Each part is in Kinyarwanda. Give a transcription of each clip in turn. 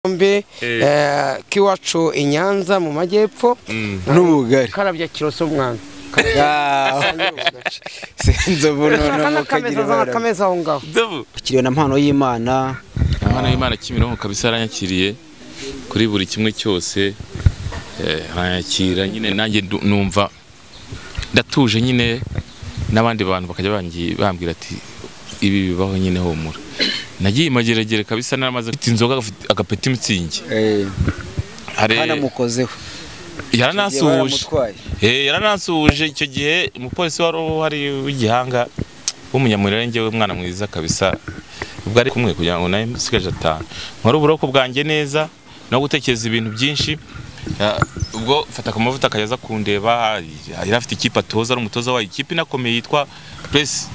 Mbe kiwacu i Nyanza mu majyepfo n'ubugari karabya Kiroso mwana. Sinzovu none mukagira akameza aho ngaho. Kiriwe na mpano y'Imana. Impano y'Imana Kimironko kabisa aranyakiriye kuri buri kimwe cyose, aranyakira nyine nanjye numva ndatuje nyine, n'abandi bantu bakajya bambwira ati ibi bibaho nyine humura. Nagiye imageragere kabisa naramaze mfite inzoga agapeti mitsingi. Hanamukozeho. Yaranasuhuje. Yaranasuhuje icyo gihe umupolisi wari uhari w'igihanga w'umunyamurenge w'umwana mwiza kabisa. Ubwo ari kumwe kugira ngo naye musigaje 5. Nkora uburoko bwanjye neza no gutekereza ibintu byinshi. Ubwo fata ku mavuta akayaza kundeba, yari afite ikipe atoza, ari umutoza wa ikipe inakomeye yitwa Press.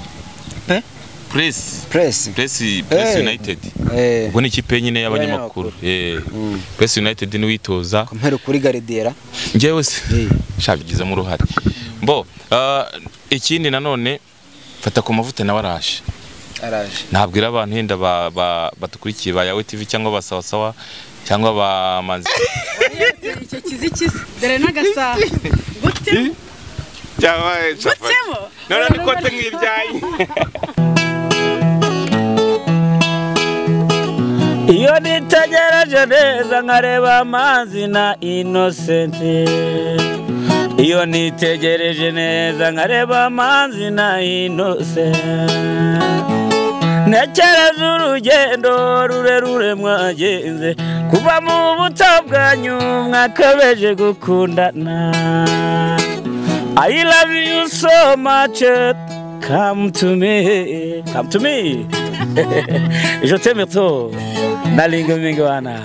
Press United. Ubwo ni ikipe nyine y'abanyamakuru. Press United ni witoza. Mpero kuri Garidera. Njyewe se shabigizemo uruhare. Mbo ikindi nanone fata ku mavuta nawe araje. Nabwira abantu henda batukurikiye ba Yawe TV cyangwa ba Sawa Sawa cyangwa ba Manzi. Icyo kizikisi dore n'agasaha. Gute? Cyabaye chapati. None ni kote nk'ibyayi. Iyo nitegereje neza nkareba Manzi na Innocent. Iyo nitegereje neza nkareba Manzi na Innocent. Ntekereza urugendo rurerure mwagenze, kuva mu buto bwanyu mwakabeje gukundana. I love you so much, come to me, come to me. Je t'aime trop, nalinga mingwana.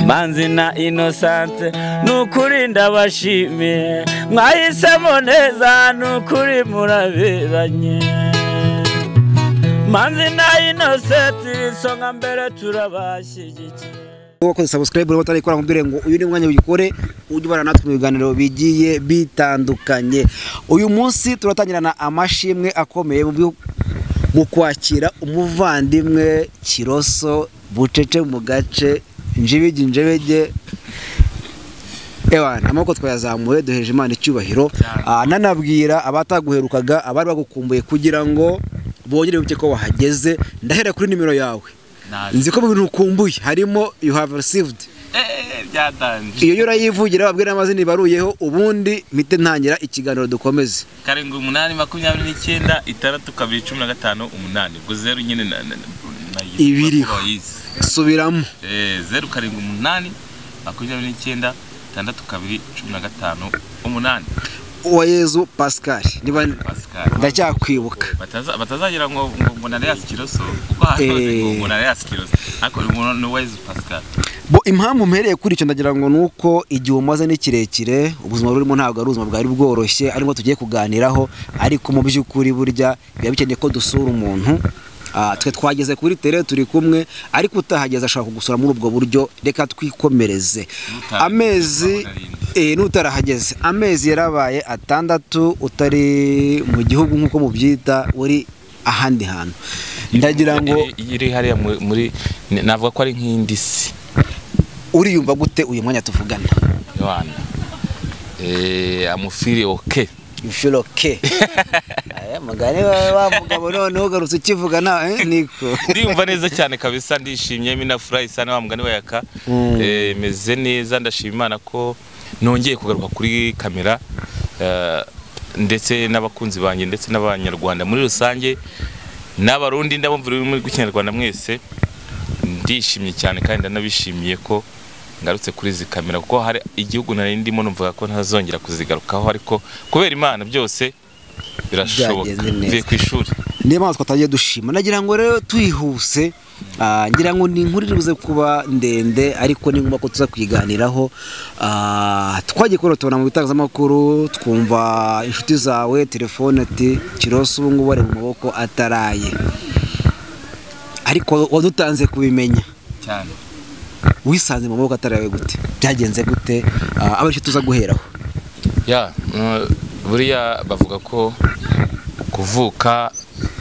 Manzi na Innocent, nukuri ndabashimiye, mwahisemo neza nukuri muraberanye. Manzi na Innocent, isonga mbere turabashyigikiye. Wakoze subscribe uri utarikora nkubwire ngo uyu ni umwanya uyikore ujye ubana natwe mu biganiro bigiye bitandukanye. Uyu munsi turatangirana amashimwe akomeye mu kwakira umuvandimwe Kiroso bucece mu gace njibigi njebege. Ewana amaboko twayazamuye duheje Imana icyubahiro. Nanabwira abataguherukaga abari bagukumbuye kugira ngo bongere bibuke ko wahageze. Ndahera kuri nimero yawe. Nzi ko mu bintu ukumbuye harimo you have received. Byatanje. Iyo urayivugira babwira amazina ibaruyeho ubundi mpite ntangira ikiganiro dukomeze. 7 8 29 6 2 15 8. Ubwo 0 nyine na ibiriho. Subiramo. 0 7 8 29 6 2 15 8. Uwayezu Pascal niba ndacyakwibuka. Batazagira ngo ngo na Kiroso kuko hakoze ngo na Kiroso ariko ni Uwayezu Pascal. Bo impamvu mpereye kuri icyo ndagira ngo nuko igihe umaze ni kirekire ubuzima burimo ntabwo ari ubuzima bwari bworoshye arimo tugiye kuganiraho, ariko mu by'ukuri burya biba bikeneye ko dusura umuntu. Twe twageze kuri tere turi kumwe ariko utahageze ashaka kugusura muri ubwo buryo. Reka twikomereze. Amezi n'utarahageze amezi yarabaye 6 utari mu gihugu nkuko mubyita uri ahandi hantu. Ndagira ngo iri hariya muri navuga ko ari nk'indisi. Uriyumva gute uyu mwanya tuvugana? Yohana amufiri okay. You feel okay. Aya mugani wa mugabo none ugarutse ukivuga na niko. Ndiyumva neza cyane kabisa, ndishimye mina furahi sana wa mugani wa Yaka. Meze neza, ndashima Imana ko nongeye kugaruka kuri kamera ndetse n'abakunzi banjye ndetse n'abanyarwanda muri rusange n'abarundi ndabumva ururimi rw'ikinyarwanda mwese. Ndishimye cyane kandi ndanabishimiye ko ngarutse kuri izi kamera kuko hari igihugu nari ndimo numvaga ko ntazongera kuzigarukaho, ariko kubera Imana byose birashoboka. Mvuye ku ishuri niyo mpamvu twatagiye dushima. Nagira ngo rero twihuse, ngira ngo ni inkuru iribuze kuba ndende ariko ni ngombwa ko tuza kuyiganiraho. Twagiye kubona tubona mu bitangazamakuru twumva inshuti zawe telefone ati Kiroso ubu ngubu ari mu maboko ataraye, ariko wadutanze kubimenya cyane. Wisanze mu maboko ataraye gute? Byagenze gute? Abaricyo tuza guheraho. Ya buriya bavuga ko kuvuka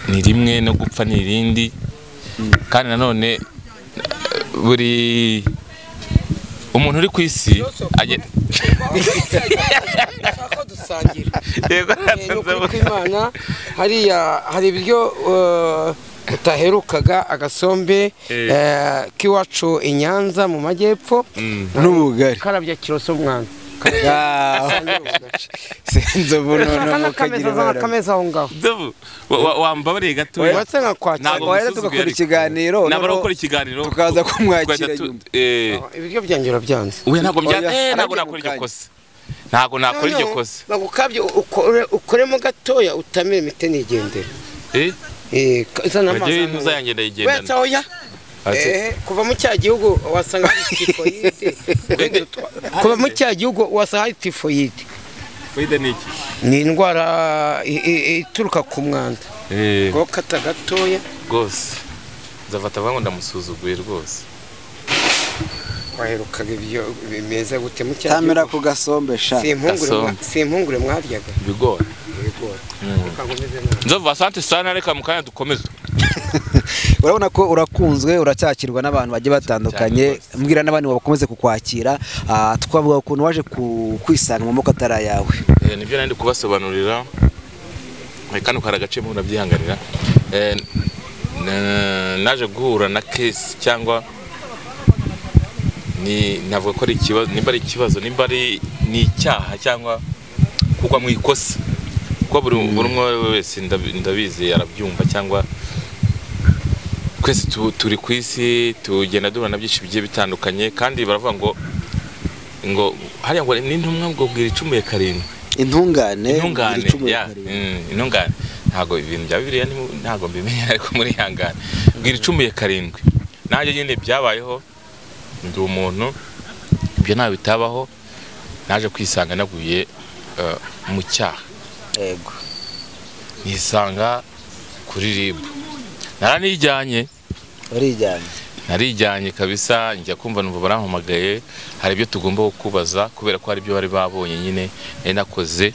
ni rimwe no gupfa ni irindi, kandi nanone Buri umuntu uri ku isi ko dusangira. Yego, kwimana hariya hari ibyo utaherukaga, agasombe k'iwacu i Nyanza mu majyepfo n'ubugari karabya kiroso mwana. Sinzovu noneho mukagira akameza aho ngaho. Nzovu wambabariye gato wahera tugakora ikiganiro, nabara gukora ikiganiro tukaza kumwakira nyuma. Ibiryo byanjye urabyanze. Oya, ntabwo byanze, ntabwo nakora iryo kosa, ntabwo nakora iryo kosa. Bagukabye ukoremo gatoya utamira imite nigendera. Izana amazi ntuzayangenda yigendana. Oya, kuva mu cya gihugu wasanga hari tifoyide. Kuva mu cya gihugu wasanga hari tifoyide. Tifoyide ni iki? Ni indwara ituruka ku mwanda. Ngo kata gatoya rwose nzafata avuga ngo ndamusuzuguye rwose. Waherukaga ibyo bimeze gute mu cya gihugu? Tamera ku gasombe sha. Si impungure mwaryaga. Ibigori. Nzovu asante sana, reka mu kanya dukomeze. Urabona ko urakunzwe, uracyakirwa n'abantu bagiye batandukanye, mbwira n'abandi bakomeze kukwakira. Twavuga ukuntu waje kwisanga mu maboko atari ayawe. Nibyo nari kubasobanurira, kano kari agace mu ndabyihanganira. Naje guhura na case cyangwa ni navuga ko ari ikibazo, nimba ari ikibazo, nimba ari ni icyaha cyangwa kugwa mu ikosa, kuko buri umwe wese ndabizi arabyumva, cyangwa twese turi ku isi tugenda duhura na byinshi bigiye bitandukanye. Kandi baravuga ngo ngo hariya ngo n'intumwa ngo bwira icumuye karindwi, intungane intungane, intungane. Ntago ibintu bya Bibiliya ntago mbimenya, ariko muri hangane bwira icumuye karindwi. Nanjye nyine byabayeho, ndi umuntu ibyo ntawe bitabaho, naje kwisanga naguye mu cyaha. Yego, nisanga kuri RIB. Naranijyanye. Warijyanye? Narijyanye kabisa, njya kumva numva barampamagaye, hari ibyo tugomba kukubaza kubera ko hari ibyo bari babonye nyine nari nakoze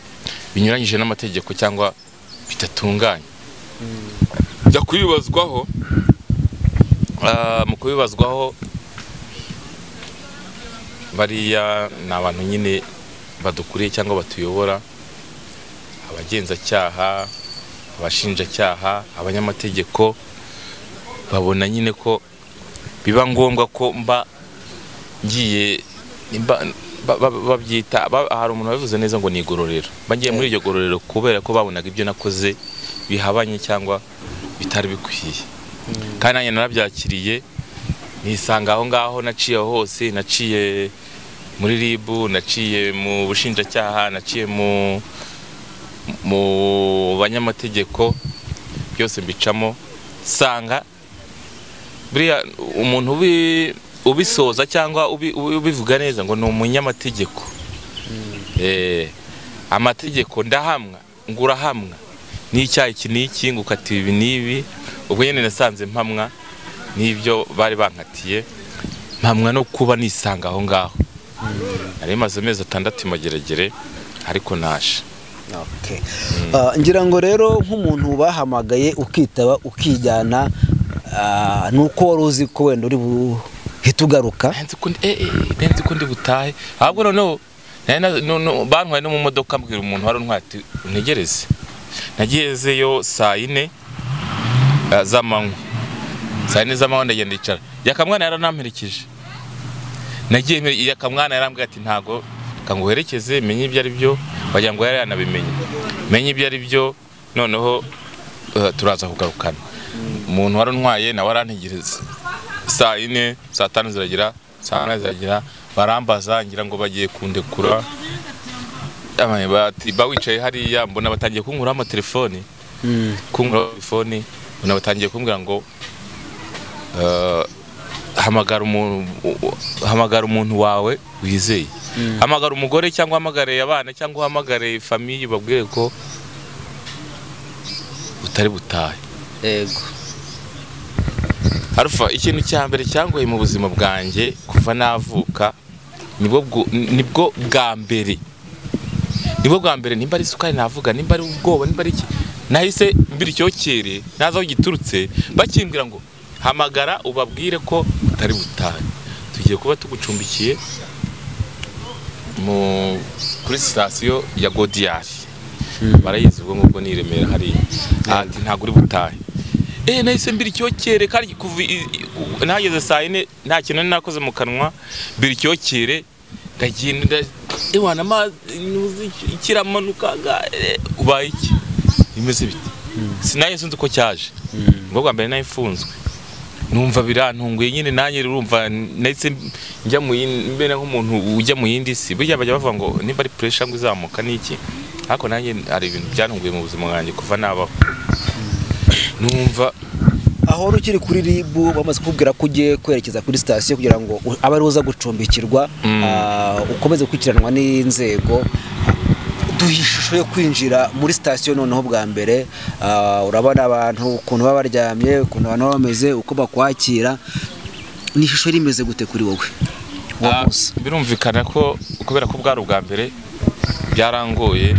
binyuranyije n'amategeko cyangwa bitatunganye. Njya kubibazwaho, mu kubibazwaho bariya ni abantu nyine badukuriye cyangwa batuyobora, abagenzacyaha, abashinjacyaha, abanyamategeko, babona nyine ko biba ngombwa ko mba ngiye babyita, hari umuntu wabivuze neza ngo ni igororero, mba ngiye muri iryo gororero kubera ko babonaga ibyo nakoze bihabanye cyangwa bitari bikwiye. Kandi nanjye narabyakiriye, nisanga aho ngaho, naciye hose, naciye muri RIB, naciye mu bushinjacyaha, naciye mu banyamategeko, byose mbicamo, sanga buriya umuntu ubisoza cyangwa ubivuga neza ngo ni umunyamategeko. Amategeko ndahamwa, ngurahamwa n'icyaha iki n'iki, ngukatiwe ibi n'ibi. Ubwo nyine nasanze mpamwa n'ibyo bari bankatiye, mpamwa no kuba nisanga aho ngaho. Nari maze amezi 6 mageregere ariko naje. Ngira ngo rero nk'umuntu bahamagaye ukitaba ukijyana, nuko wari uzi ko wenda uri buhite ugaruka. Nzi ko ndi butahe, ahubwo noneho bantwaye no mu modoka, mbwira umuntu wari untwaye ati untegereze. Nagezeyo saa 4 z'amanywa, saa 4 z'amanywa ndagenda ndicara. Yakamwana yaranamperekeje, nagiye Yakamwana yarambwiye ati ntago kanguherekeze, menye ibyo ari byo, wagira ngo yari yanabimenye, menye ibyo ari byo, noneho turaza kugarukana. Umuntu wari untwaye nawe arantegereza saa 4, saa 5 ziragira, saa 8 ziragira, barambaza ngira ngo bagiye kundekura. Ba wicaye hariya mbona batangiye kunkura amatelefoni, kunkura telefoni, mbona batangiye kumbwira ngo hamagara umuntu wawe wizeye, hamagara umugore cyangwa hamagare abana cyangwa uhamagare famille, babwire ko utari butahe. Yego. Alpha, ikintu cya mbere cyangoye mu buzima bwanjye kuva navuka, nibwo bwa mbere, nibwo bwa mbere, nimba ari isukari navuga, nimba ari ubwoba, nimba ari iki, nahise mbira icyokere ntazi aho giturutse, bakimbwira ngo Hamagara ubabwire ko utari butahe, tugiye kuba tugucumbikiye mu kuri sitasiyo ya Godiyari, barayizi ubwo ngubwo ni i Remera hariya. Ati ntabwo uri butahe. Nahise mbira icyokere, kandi kuva nahageze saa 4 nta kintu nari nakoze mu kanwa, mbira icyokere ndagenda ewana amazi ikiramanuka, ubaye iki bimeze bite? Sinaye sinzi uko cyaje. Ubwo bwa mbere nayifunzwe numva birantunguye nyine, nanjye urumva nahise njya mu yindi, mbere nk'umuntu ujya mu yindi si. Burya bajya bavuga ngo nimba ari pressure ngo izamuka n'iki, ariko nanjye hari ibintu byantunguye mu buzima bwanjye kuva nabaho. Numva aho ukiri kuri RIB bamaze kukubwira ko ugiye kwerekeza kuri sitasiyo kugira ngo abe ari uza gucumbikirwa, ukomeze gukurikiranwa n'inzego. Duha ishusho yo kwinjira muri sitasiyo noneho bwa mbere, urabona abantu ukuntu baba baryamye, ukuntu abantu baba bameze, uko bakwakira, ni ishusho rimeze gute kuri wowe uwo munsi? Birumvikana ko kubera ko bwari ubwa mbere byarangoye,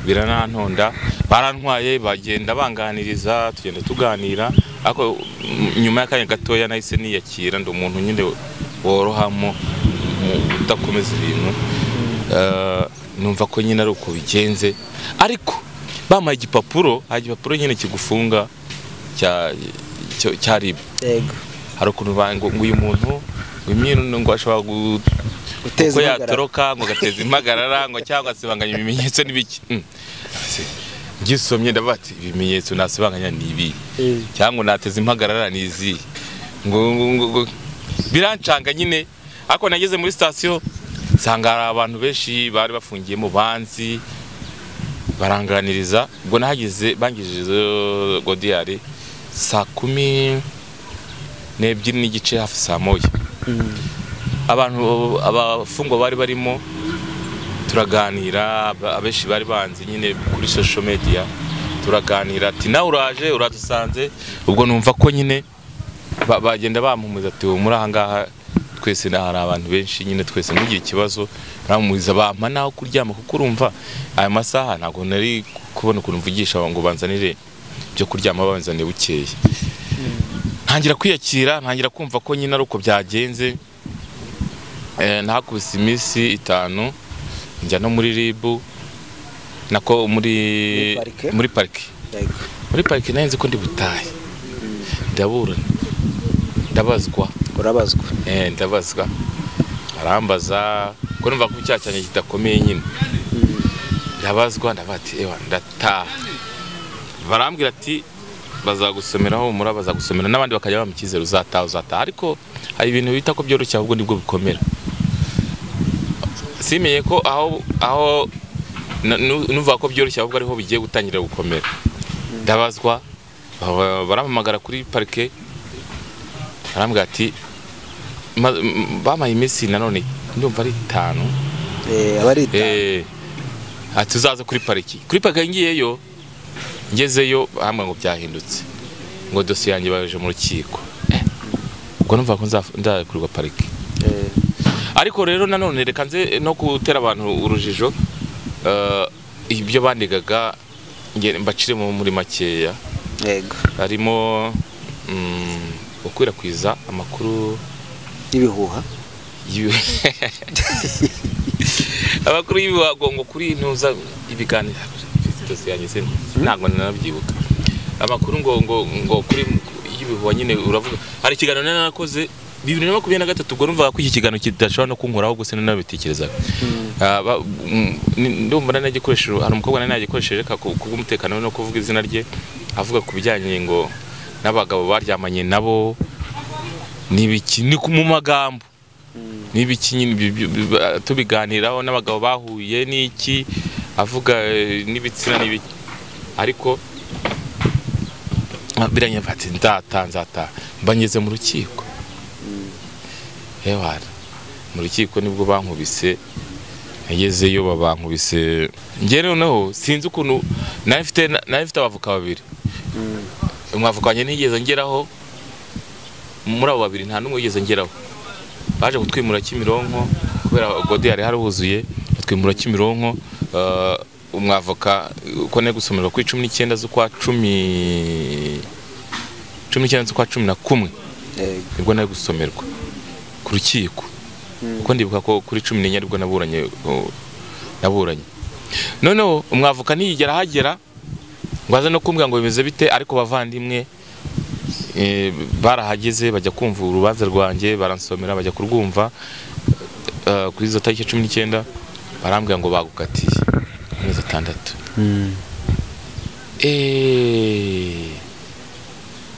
biranantonda, barantwaye bagenda banganiriza, tugenda tuganira, ariko nyuma y'akanya gatoya nahise niyakira, ndi umuntu nyine worohamo udakomeza ibintu. Numva ko nyine ari uko bigenze, ariko bampaye igipapuro, hari igipapuro nyine kigufunga cya RIB. Yego. Hari ukuntu ngo uyu muntu ngo ngo ashobora guteza uko yatoroka ngo agateza impagarara ngo cyangwa asibanganya ibimenyetso n'ibiki. Ngisomye ndavuga ati ibimenyetso nasibanganya ni ibi, cyangwa nateza impagarara ni izi, ngo birancanga nyine. Ariko nageze muri sitasiyo nsanga hari abantu benshi bari bafungiyemo banzi, baranganiriza. Ubwo nahageze bangejeje Godiyari saa 12:30 hafi saa 1. Abantu abafungwa bari barimo turaganira, abenshi bari banzi nyine kuri social media, turaganira ati nawe uraje uradusanze. Ubwo numva ko nyine bagenda bampumuza ati muri aha ngaha twese hari abantu benshi nyine, twese ntugire ikibazo. Baramumuza bampa naho kuryama, kuko urumva aya masaha ntabwo nari kubona ukuntu mvugisha ngo banzanire byo kuryama, banzaniye bukeye. Ntangira kwiyakira, ntangira kumva ko nyine ari uko byagenze. Nahakubise iminsi 5 njya no muri RIB, nako muri parike. Muri parike nari nzi ko ndi butahe, ndaburana, ndabazwa. Urabazwa? Ndabazwa, arambaza ko numva ko icyaha cyanjye kidakomeye nyine. Ndabazwa, ndavuga ati ewa ndataha. Barambwira ati bazagusomeraho humura, bazagusomera n'abandi bakajya bampa icyizere, uzataha uzataha. Ariko hari ibintu bita ko byoroshye ahubwo nibwo bikomera. Simenye ko aho numva ko byoroshye ahubwo ariho bigiye gutangira gukomera. Ndabazwa, barampamagara kuri parike, barambwira ati bampaye iminsi nanone ndumva ari 5. Aba ari 5. Ati uzaza kuri pariki. Kuri pariki ngiyeyo, ngezeyo bambwira ngo byahindutse, ngo dosiye yanjye baje mu rukiko. Ubwo numva ko nzakurirwa pariki. Ariko rero nanone reka nze no gutera abantu urujijo, ibyo bandigaga mbacire muri makeya. Yego. Harimo gukwirakwiza amakuru y'ibihuha, amakuru y'ibihuha ngo kuri ntuza ibiganiro ntabwo nanabyibuka. Amakuru ngo kuri y'ibihuha nyine uravuga. Hari ikiganiro nanakoze 2023, ubwo numvaga ko iki kiganiro kidashobora no kunkoraho, gusa nanabitekerezaga. Ndumva nanagikoresheje, hari umukobwa nanagikoresheje kubw'umutekano no kuvuga izina rye, avuga ku bijyanye ngo n'abagabo baryamanye nabo n'ibiki, ni mu magambo n'ibiki nyine tubiganiraho, n'abagabo bahuye n'iki, avuga n'ibitsina n'ibiki. Ariko biranyava ati nzata mbanyeze mu rukiko. Ewara mu rukiko nibwo bankubise, nagezeyo babankubise. Njye noneho sinzi ukuntu nari mfite abavoka babiri. Umwavoka wanjye ntigeze ngeraho, muri abo babiri nta n'umwe wigeze ngeraho. Baje kutwimura Kimironko kubera Godiyari hari huzuye, batwimura Kimironko. Umwavoka uko ne gusomerwa kuri 19 z'ukwa 10 19 z'ukwa 11 nibwo nari gusomerwa ku rukiko, kuko ndibuka ko kuri 14 nibwo naburanye. Noneho umwavoka ntiyigera ahagera ngo aze no kumbwira ngo bimeze bite, ariko bavandimwe barahageze bajya kumva urubanza rwanjye, baransomera bajya kurwumva kuri izo tariki 19, barambwira ngo bagukatiye amezi 6.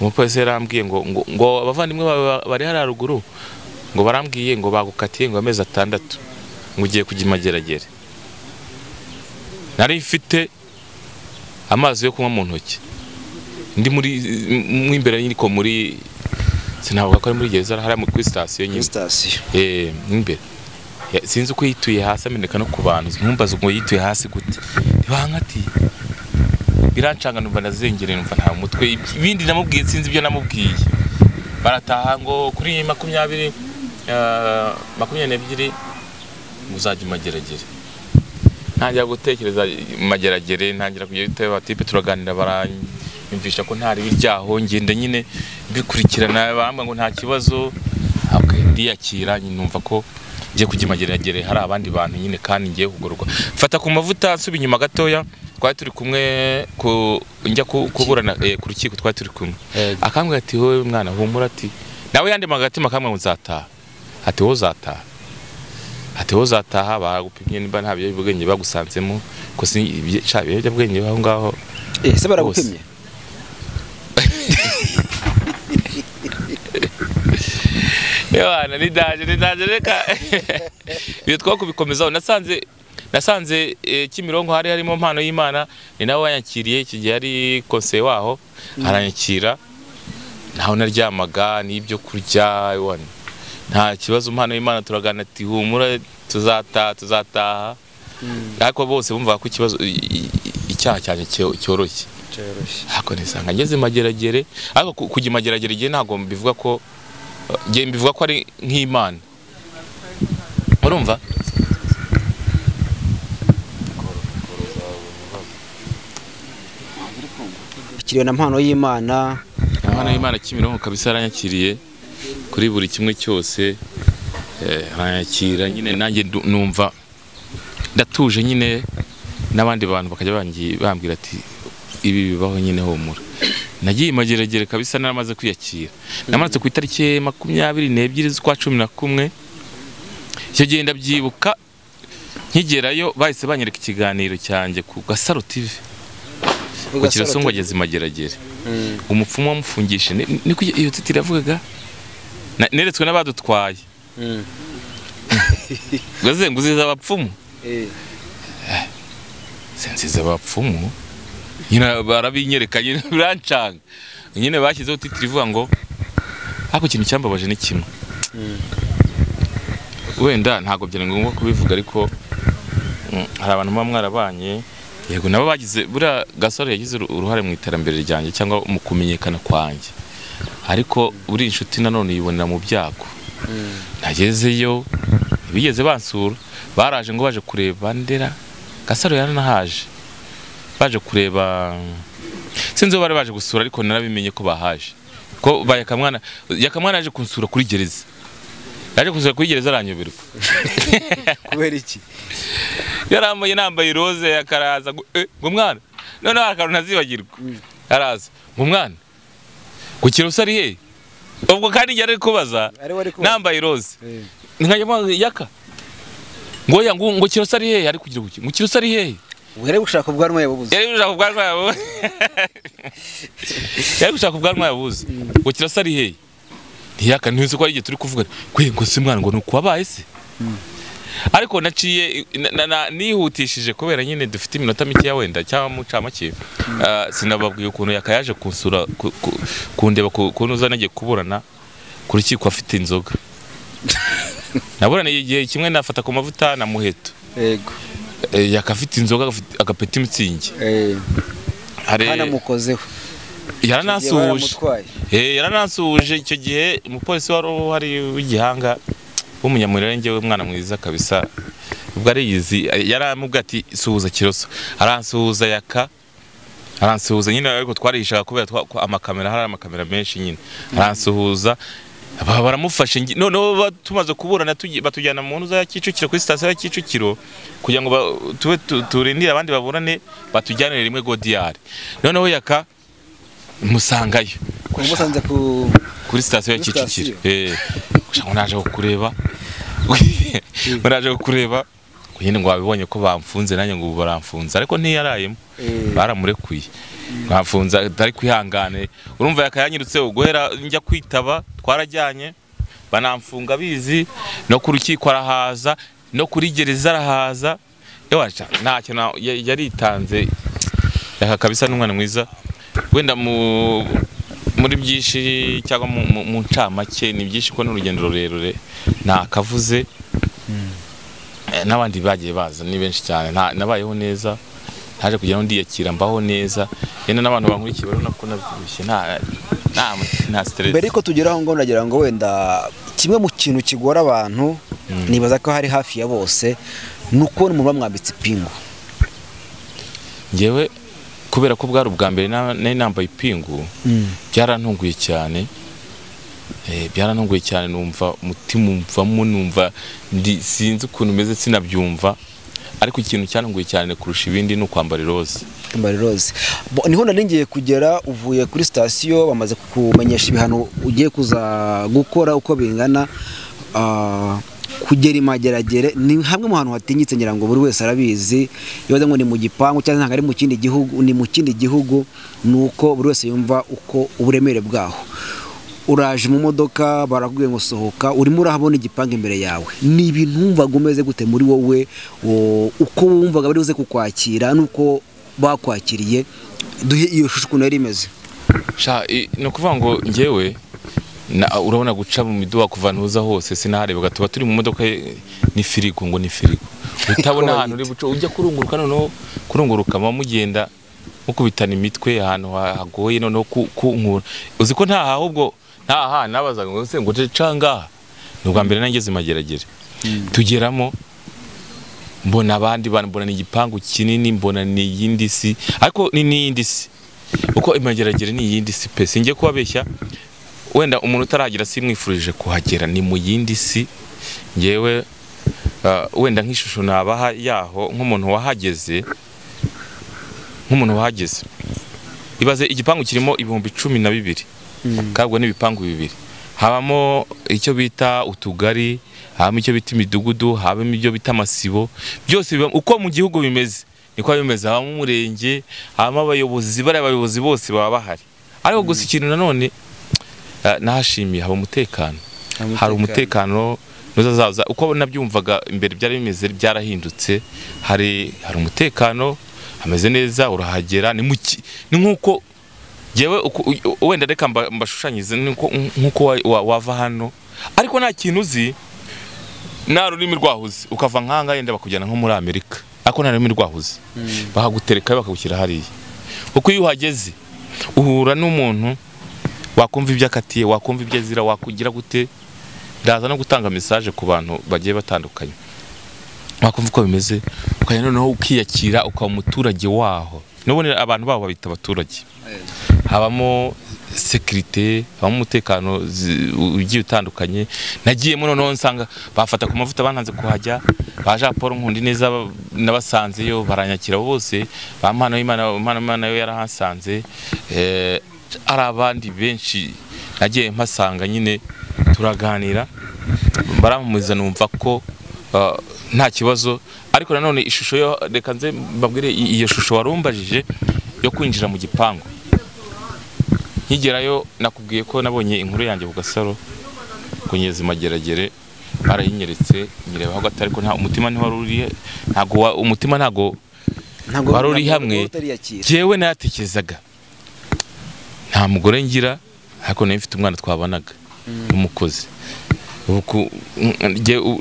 Umupolisi yarambwiye ngo abavandimwe bari hariya ruguru ngo barambwiye ngo bagukatiye ngo amezi 6 ngo ugiye kujya imageragere. Nari mfite amazi yo kunywa mu ntoki, ndi muri imbere niko muri sinavuga ko ari muri gereza, hariya kuri sitasiyo nyine. Imbere sinzi uko yituye hasi ameneka no ku bantu, ntumbaze ngo yituye hasi gute, ntibankatiye birancanga, numva nazengereye, numva nta mutwe. Ibindi namubwiye sinzi ibyo namubwiye. Barataha ngo kuri 22 muzajya imageragere. Ntangira gutekereza mageragere, ntangira kujya bitaba tipe, turaganira baranyumvisha ko ntari biryaho, ngenda nyine bikurikirana, bambwa ngo nta kibazo. Ndiyakira numva ko ngiye kujya imageragere, hari abandi bantu nyine kandi ngiye kugororwa. Fata ku mavuta nsubi inyuma gatoya, twari turi kumwe njya kuburana ku rukiko, twari turi kumwe. Akambwira ati wowe mwana humura, ati nawe yandemaga agatima kamwe ngo nzataha, ati wowe uzataha, ati wowe uzataha, bagupimye niba nta biyobyabwenge bagusanzemo, ko si ibiyobyabwenge aho ngaho. Ese baragupimye? Ewana nidaje reka ibyo twakubikomezaho. Nasanze Kimironko hari harimo Mpano y'Imana, ni nawe wanyakiriye iki gihe ari konseye waho, aranyakira naho naryamaga n'ibyo kurya, ewana nta kibazo. Mpano y'Imana turagana ati humura tuzataha, ariko bose bumva ko ikibazo icyaha cyanjye cyoroshye. Ariko nisanga ngeze mageragere, ariko kujya mageragere igihe ntabwo mbivuga ko ngiye mbivuga ko ari nk'Imana, urumva? Kiriwe na Mpano y'Imana. Mpano y'Imana Kimironko kabisa yaranyakiriye kuri buri kimwe cyose, aranyakira nyine, nanjye numva ndatuje nyine, n'abandi bantu bakajya bambwira ati ibi bibaho nyine humura. Nagiye imageragere kabisa naramaze kwiyakira. Namanutse ku itariki 22 z'ukwa 11, icyo gihe ndabyibuka nkigerayo bahise banyereka ikiganiro cyanjye ku Gasaro TV. Kiroso ngo ageze imageragere, umupfumu wamufungishe, niko iyo titire yavugaga, neretswe n'abadutwaye. Ngaze nguziza abapfumu, sinziza abapfumu nyine barabinyereka nyine birancanga nyine, bashyizeho titire ivuga ngo ariko ikintu cyambabaje ni kimwe, wenda ntabwo byari ngombwa kubivuga, ariko hari abantu muba mwarabanye, yego nabo bagize, buriya Gasaro yagize uruhare mu iterambere ryanjye cyangwa mu kumenyekana kwanjye, ariko buri inshuti nanone yibonera mu byago. Nagezeyo bigeze bansura, baraje ngo baje kureba Ndera, Gasaro yaranahaje, baje kureba, sinzi bari baje gusura, ariko narabimenye ko bahaje, ko bayakamwana yakamwana yaje kunsura kuri gereza, yaje kunsura kuri gereza aranyoberwa. Kubera iki? Yarambaye nambaye rose yakaraza ngo mwana, none akantu ntazibagirwa, araza ngo mwana ngo Kiroso ari he? Ubwo kandi yari kubaza nambaye rose nkajya yaka ngo ya ngo Kiroso ari he, ari kugira ngo Kiroso ari he? Yari gushaka ubwanwa yabuze. Yari gushaka ubwanwa yabuze. Yari gushaka ubwanwa yabuze. Ngo Kiroso ari he? Ntiyaka ntuzi ko ari igihe turi kuvuga kwe ngo si mwana ngo nuko wabaye se. Ariko naciye nihutishije kubera nyine dufite iminota mike ya wenda cyangwa mucamake, sinababwiye ukuntu yakayaje kunsura kundeba kuntu uzanagiye kuburana ku rukiko afite inzoga. Naburana igihe kimwe nafata ku mavuta na muheto. Yego. Yakafite inzoga agapeta imitsingi. Hanamukozeho. Yaranasuhuje. Yaranasuhuje icyo gihe umupolisi wari uhari w'igihanga w'umunyamurenge w'umwana mwiza kabisa, ubwo ariyizi, yaramubwiye ati suhuza Kiroso, aransuhuza yaka. Aransuhuza nyine, ariko twarihishaga kubera amakamera, hari amakamera menshi nyine. Aransuhuza, baramufashe. Noneho tumaze kuburana batujyana mu nzu ya Kicukiro, kuri sitasiyo ya Kicukiro, kugira ngo tube turindire abandi baburane, batujyanire rimwe Godiyari. Noneho Yaka musangayo. Umusanze kuri sitasiyo ya Kicukiro. Ngo naje kukureba. Naje kukureba. Nyine ngo wabibonye ko bamfunze, nanjye ngo baramfunze, ariko ntiyarayemo, baramurekuye. Bamfunze atari kwihangane. Urumva yakayanyirutse guhera njya kwitaba, twarajyanye banamfunga bizi, no ku rukiko arahaza, no kuri gereza arahaza. Ewacha ntacyo yaritanze. Yaka kabisa n'umwana mwiza. Wenda muri byinshi cyangwa mu ncamake ni byinshi, ko n'urugendo rurerure nakavuze. N'abandi bagiye baza ni benshi cyane. Nabayeho neza, naje kujya ndiyakira, mbaho neza. Yenda n'abantu bankurikiye barabona ko nabyibushye, nta stress. Mbere ko tugeraho ngo ndagira ngo wenda kimwe mu kintu kigora abantu, nibaza ko hari hafi ya bose, nuko umuntu bamwambitse ipingu. Ngewe kubera ko bwari ubwa mbere nari nambaye ipingu, byarantunguye cyane. Byarantunguye cyane, numva umutima umvamo, numva sinzi ukuntu meze, sinabyumva. Ariko ikintu cyantunguye cyane kurusha ibindi ni ukwambara iroze. Kwambara iroze. Niho nari ngiye kugera, uvuye kuri sitasiyo bamaze kukumenyesha ibihano ugiye kuza gukora uko bingana. Kugera Imageragere ni hamwe mu hantu hatinyitse, ngira ngo buri wese arabizi. Iyo ngo ni mu gipangu cyangwa ntabwo ari mu kindi gihugu, ni mu kindi gihugu, nuko buri wese yumva uko uburemere bwaho. Uraje mu modoka barakubwiye ngo sohoka, urimo urahabona igipangu imbere yawe. Ni ibintu wumvaga umeze gute muri wowe, uko wumvaga bari buze kukwakira nuko bakwakiriye? Duhe iyo shusho ukuntu yari imeze. Ni ukuvuga ngo ngewe urabona guca mu miduha kuva ntuza hose sinaharebaga, tuba turi mu modoka ni firigo, ngo ni firigo utabona ahantu uri buce, ujya kurunguruka. Noneho kurunguruka mugenda mukubitana imitwe ahantu hagoye, noneho kunkura uzi ko ntaha, ahubwo ntaha nabazaga ngo se ngo canga. Ni ubwa mbere nageze Mageragere, tugeramo mbona abandi bantu, mbona ni igipangu kinini, mbona ni iyindi si, ariko ni n'iyindi si, uko Imageragere ni iyindi si pe. Singiye kubabeshya, wenda umuntu utaragira simwifurije kuhagera, ni mu yindi si. Ngewe wenda nk'ishusho nabaha yaho nk'umuntu wahageze, ibaze igipangu kirimo 12,000, kabwo n'ibipangu bibiri. Habamo icyo bita utugari, habamo icyo bita imidugudu, habamo ibyo bita amasibo, byose uko mu gihugu bimeze niko bimeze. Habamo umurenge, habamo abayobozi, bari abayobozi bose baba bahari. Ariko gusa ikintu nanone nahashimiye, haba umutekano. Hari umutekano nuzazaza uko nabyumvaga imbere byari bimeze byarahindutse. Hari umutekano, hameze neza, urahagera ni nkuko jewe wenda reka mbashushanyize nkuko wava hano, ariko nta kintu uzi, nta rurimi rwahuze, ukava nkanga yenda bakujyana nko muri Amerika, ariko nta rurimi rwahuze, bahagutereka bakagushyira hariya. Uko iyo uhageze uhura n'umuntu wakumva ibyo akatiye, wakumva ibyo azira, wakugira gute. Ndaza no gutanga message ku bantu bagiye batandukanye, wakumva uko bimeze, ukajya noneho ukiyakira, ukaba umuturage waho. Nubone abantu babo babita abaturage. Habamo sécurité, habamo umutekano ugiye utandukanye. Nagiyemo noneho nsanga bafata ku mavuta, bantanze kuhajya, ba Jean Paul Nkundi neza nabasanzeyo, baranyakira bose, ba Mpano y'Imana yo yarahasanze. Ari abandi benshi nagiye mpasanga nyine, turaganira, baramumiza, numva ko nta kibazo. Ariko nanone ishusho yo, reka nze mbabwire iyo shusho warumbajije yo kwinjira mu gipangu. Nkigerayo nakubwiye ko nabonye inkuru yanjye ku Gasaro, ngo ngeze Mageragere, barayinyeretse, nyirebaho gato, ariko nta umutima ntiwari uri, ntago umutima ntago wari uri hamwe. Jewe natekerezaga nta mugore ngira, ariko nari mfite umwana twabanaga n'umukozi.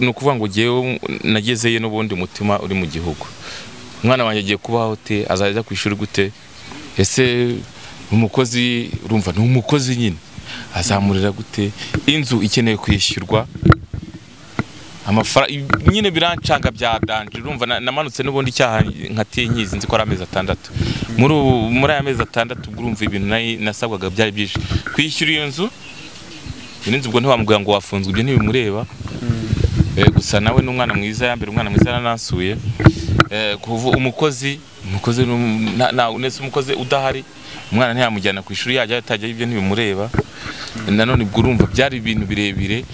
Ni ukuvuga ngo jewe nagezeyo n'ubundi umutima uri mu gihugu. Umwana wanjye agiye kubaho te, azajya ku ishuri gute? Ese umukozi, urumva ni umukozi nyine, azamurira gute? Inzu ikeneye kwishyurwa. Nyine birancanga bya danje. Urumva namanutse n'ubundi icyaha nkatiye nkizi nzi ko ari amezi 6. Muri aya mezi 6 urumva ibintu nasabwaga byari byinshi. Kwishyura iyo nzu, inzu ubwo ntiwamubwira ngo wafunzwe, ibyo ntibimureba. Gusa nawe n'umwana mwiza, yambere umwana mwiza yaranasuye. Kuva umukozi nese umukozi udahari umwana ntiyamujyana ku ishuri, yajya atajya, ibyo ntibimureba. Nanone ubwo urumva byari ibintu birebire.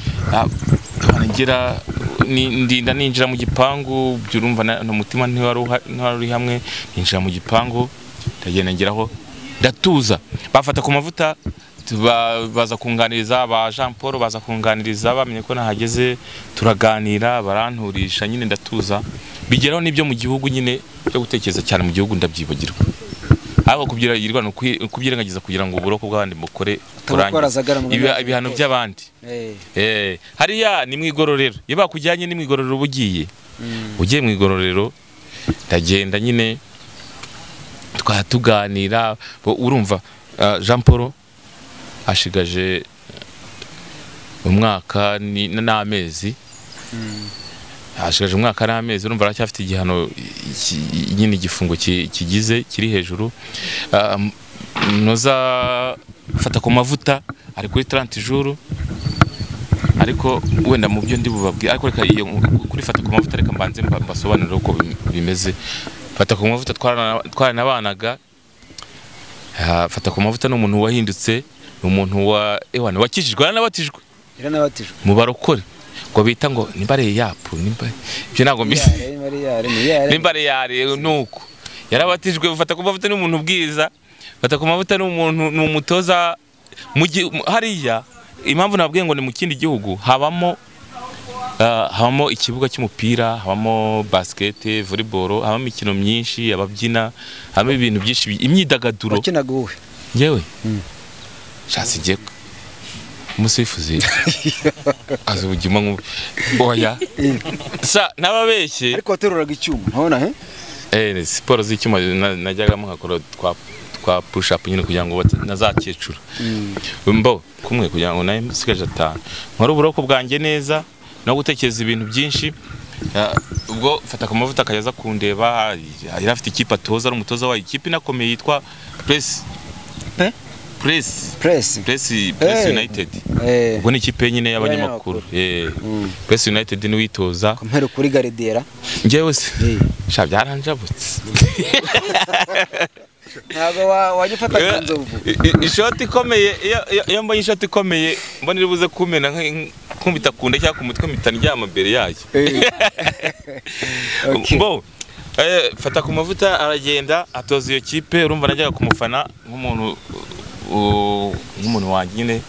Ngera ndinda ninjira mu gipangu, byurumva n'umutima ntiwari uri hamwe. Ninjira mu gipangu ndagenda ngeraho ndatuza, bafata ku mavuta baza kunganiriza, ba Jean Paul baza kunganiriza, bamenye ko nahageze turaganira, baranturisha nyine ndatuza. Bigeraho n'ibyo mu gihugu nyine byo gutekereza cyane mu gihugu ndabyibagirwa. Ariko kubyiragirwa no kubyirengagiza kugira ngo uburoko bw'abandi mukore ibihano by'abandi. Hariya ni mwigororero, iyo bakujyanye ni mwigororero ubugiye ugiye mwigororero. Ndagenda nyine twatuganira, urumva Jean Paul ashigaje umwaka n'amezi, ashigaje umwaka n'amezi, urumva aracyafite igihano nyine igifungo kigize kiri hejuru. Noza fata ku mavuta ari kuri 30 jours, ariko wenda mu byo ndi bubabwira, ariko reka iyo kuri fata ku mavuta reka mbanze mbasobanurire uko bimeze. Fata ku mavuta twaranabanaga. Fata ku mavuta ni umuntu wahindutse, ni umuntu wa ewana wakijijwe, yaranabatijwe mu barokore ngo bita ngo nimbare yapu nimba ibyo ntago mbisi nimbare yare nuko yarabatijwe. Fata ku mavuta ni umuntu ubwiza, fata ku mavuta ni umuntu, ni umutoza hariya. Impamvu nabwiye ngo ni mu kindi gihugu, habamo ikibuga cy'umupira, habamo basket, volleyball, habamo imikino myinshi, ababyina, habamo ibintu byinshi, imyidagaduro. Wakinaga wowe? Njyewe shatse ngiye umusifuzi azubugima nko oya sa nababeshye. Ariko wateruraga icyuma ntabona he? Siporo z'icyuma najyagamo nkakora twa push up nyine kugira ngo nazakecura. Mbo kumwe kugira ngo naye nsigaje 5 nkora uburoko bwanjye neza no gutekereza ibintu byinshi. Ubwo fata ku mavuta akayaza kundeba, yari afite ikipe atoza, ari umutoza wa ikipe inakomeye yitwa Press United. Ubwo ni ikipe nyine y'abanyamakuru. Press United ni witoza. Kompero kuri Garidera. Njyewe se sha byaranjabutse. Ntabwo wajya ufata kanzovu. Ishoti ikomeye, iyo mbonye ishoti ikomeye mbona iribuze kumena nkumbita kunda cyangwa ku mutwe mpita ndyama mbere yayo. Bo fata ku mavuta aragenda atoza iyo kipe. Urumva najyaga kumufana nk'umuntu wanjye nyine,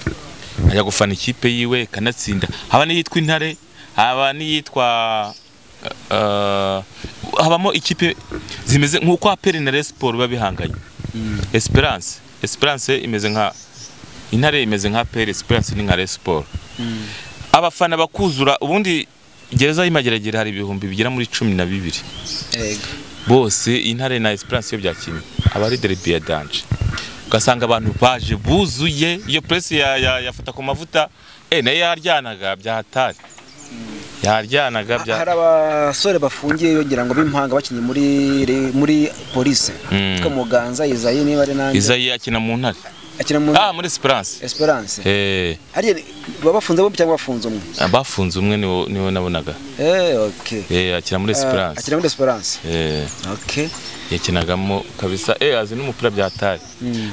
ajya gufana ikipe yiwe kanatsinda. Haba n'iyitwa Intare, haba n'iyitwa habamo ikipe zimeze nk'uko APR na Rayon Sports babihanganye. Esperance imeze nka Intare, imeze nka APR, Esperance ni nka Rayon Sports. Abafana bakuzura. Ubundi gereza y'Imageragere hari ibihumbi bigera muri 12. Yego. Bose Intare na Esperance iyo byakinye aba ari derby ya danje. Ugasanga abantu baje buzuye. Iyo press ya fata ku mavuta nayo yaryanaga bya hatari. Yaryanaga bya hari abasore bafungiye yongira ngo bimpanga bakinye muri police. Twa Muganza Izayi niba ari nande. Izayi akina mu Ntare. Akina mu muri Esperance. Esperance. Hari babafunze bombi cyangwa bafunze umwe? Bafunze umwe niwe nabonaga. Okay. Akina muri Esperance. Akina muri Esperance. Okay. Yakinagamo kabisa. Azi n'umupira bya hatari.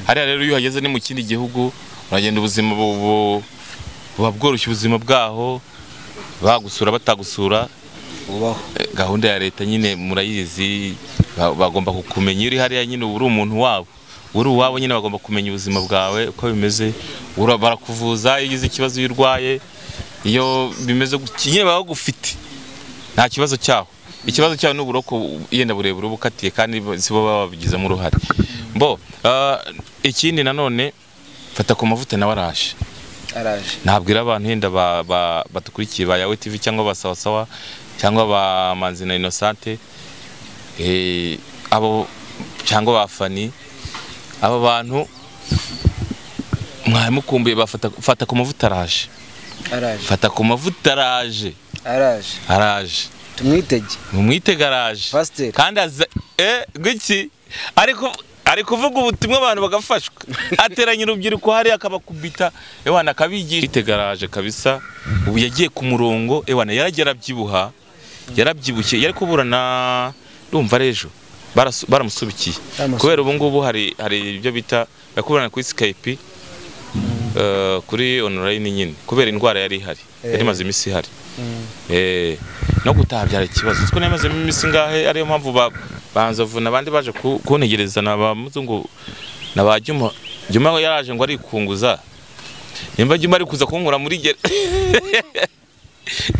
Hariya rero iyo uhageze ni mu kindi gihugu, uragenda ubuzima buba bworoshye, ubuzima bwaho bagusura batagusura ubaho. Gahunda ya leta nyine murayizi, bagomba kukumenya uri hariya nyine, uri umuntu wabo, uri uwabo nyine, bagomba kumenya ubuzima bwawe uko bimeze. Barakuvuza iyo ugize ikibazo, iyo urwaye, iyo bimeze nyine bagufite nta kibazo cyaho. Ikibazo cyaho ni uburoko yenda burebure ubukatiye, kandi sibo babigizemo uruhare. Mbo ikindi nanone fata ku mavuta nawe araje. Nabwira abantu yenda batukurikiye ba Yawe TV cyangwa ba Sawa Sawa cyangwa ba Manzi na Innocente, abo cyangwa ba Fani, abo bantu mwari mukumbuye bafata fata ku mavuta araje. Fata ku mavuta araje. Araje tumwitege, mumwitege araje Pasiteri. Kandi aza gwiki ariko ari kuvuga ubutumwa abantu bagafashwa, ateranya urubyiruko hariya akabakubita, ewana akabigisha. Itegaraje kabisa, ubu yagiye ku murongo, ewana yaragiye arabyibuha, yarabyibushye, yari kuburana ndumva ari ejo baramusubikiye kubera ubu ngubu hari ibyo bita bakuburana kuri Skype, kuri online nyine, kubera indwara yari ihari, yari imaze iminsi ihari. No gutaha byari ikibazo, kuko nari imaze iminsi ngahe, ariyo mpamvu banzovuna abandi baje kuntegereza na ba muzungu na ba Juma. Juma yaraje ngo arikunguza, nimba Juma ari kuza kunkura muri gere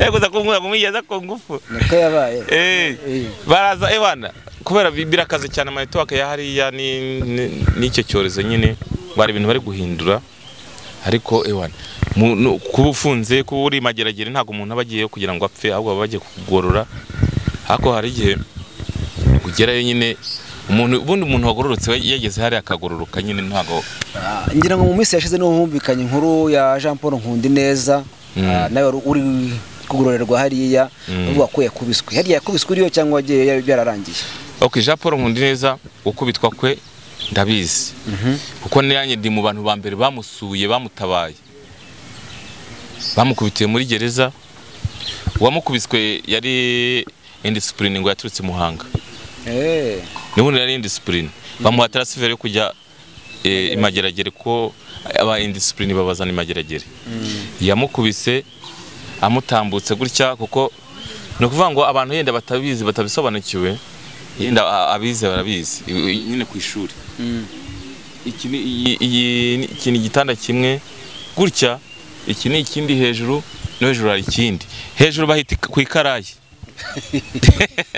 yakuza kunkura kumigeza ku ngufu niko yabaye. Baraza ebana kubera birakaze cyane ama network ya hariya n'icyo cyorezo nyine, bari ibintu bari guhindura, ariko ewana kuba ufunze kuba uri mageragere ntabwo umuntu aba agiye kugira ngo apfe, ahubwo baba bagiye kugorora. Hako hari igihe ugerayo nyine umuntu ubundi umuntu wagororotse yageze hari akagororoka nyine ntago. Ngira ngo mu minsi yashize no humvikanye inkuru ya Jean Paul Nkundineza, nawe uri kugororerwa hariya, uvuga ko yakubiswe hariya. Yakubiswe uriyo cyangwa wagiye byararangiye? Okay, Jean Paul Nkundineza ukubitwa kwe ndabizi, kuko nanjye ndi mu bantu ba mbere bamusuye, bamutabaye, bamukubitiye muri gereza. Uwamukubiswe yari indiscipline ngo yaturutse Muhanga. Nubundi yari indiscipline, bamuha transfer yo kujya imageragere, ko aba indiscipline babazana imageragere. Yamukubise amutambutse gutya, kuko no kuvuga ngo abantu yenda batabizi batabisobanukiwe, yenda abize barabizi nyine ku ishuri. Iki ni igitanda kimwe gutya, iki ni ikindi hejuru, no hejuru hari ikindi hejuru, bahita ku ikarayi.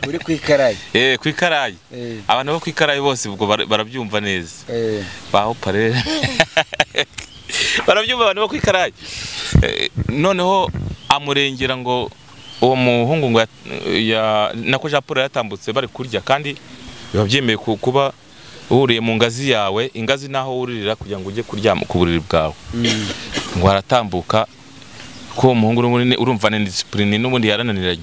Uri ku ikarayi? Ku ikarayi. Abantu bo ku ikarayi bose ubwo barabyumva neza. Baho pare barabyumva abantu bo ku ikarayi. Noneho amurengera ngo uwo muhungu ngo nako Jean Paul yatambutse bari kurya, kandi biba byemeye kuba wuriye mu ngazi yawe, ingazi naho wuririra kugira ngo ujye kuryama ku buriri bwawe. Ngo aratambuka, ko umuhungu n'ubundi urumva ni discipline n'ubundi yarananiranye.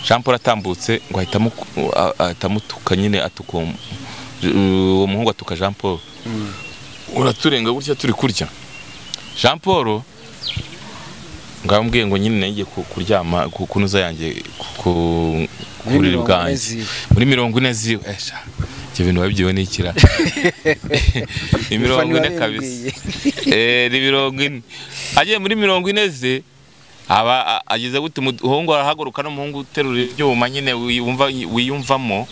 Jean Paul atambutse ngo ahita amutuka nyine, atuka uwo muhungu, atuka Jean Paul, uraturenga gutya turi kurya. Jean Paul ngo amubwiye ngo nyine nagiye kuryama ku kunuza yanjye ku buriri bwanjye muri 40 ziwe. Esha ibyo bintu wabyiwe n'ikira ni 40 kabisa. Ni 40 agiye muri 40 ze, aba ageze gute umuhungu arahaguruka, n'umuhungu uterura ibyuma nyine wiyumvamo.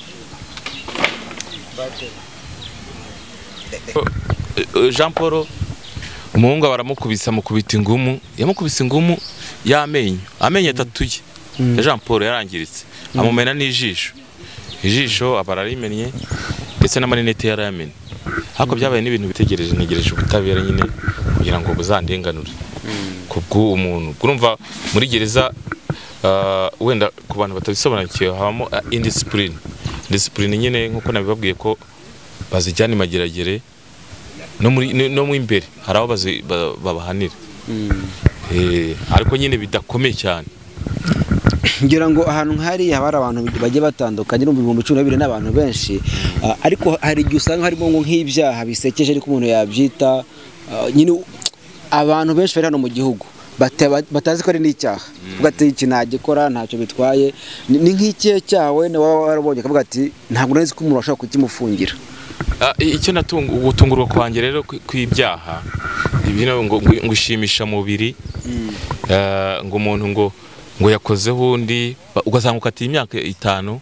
Jean Paul umuhungu baramukubisa, mukubita ingumu, yamukubise ingumu y'amenyo, amenyo atatu ye Jean Paul yarangiritse, amumena n'ijisho, ijisho abararimenye ndetse n'amarinete yarayamenye. Hako byabaye n'ibintu bitegereje, ntegereje ubutabera nyine kugira ngo buzandenganure kubwo umuntu. Urumva muri gereza wenda ku bantu batabisobanukiwe habamo indiscipline. Discipline nyine nkuko nabibabwiye ko bazijyana imageragere, no muri no mu imbere hari aho babahanira. Ariko nyine bidakomeye cyane. Ngira ngo ahantu nk'hariya haba hari abantu bagiye batandukanye, urumva 12,000 n'abantu benshi, ariko hari igihe usanga harimo ngo nk'ibyaha bisekeje, ariko umuntu yabyita nyine abantu benshi bari hano mu gihugu batazi ko ari n'icyaha, uvuga ati iki nagikora ntacyo bitwaye. Ni nk'ikihe cyaha wenda waba warabonye ukavuga ati ntabwo nari nzi ko umuntu ashobora kukimufungira? Icyo gutungurwa kwanjye rero kw'ibyaha ibyo ngo ngushimisha mubiri, ngo umuntu ngo yakozeho undi, ugasanga ukatiye imyaka 5,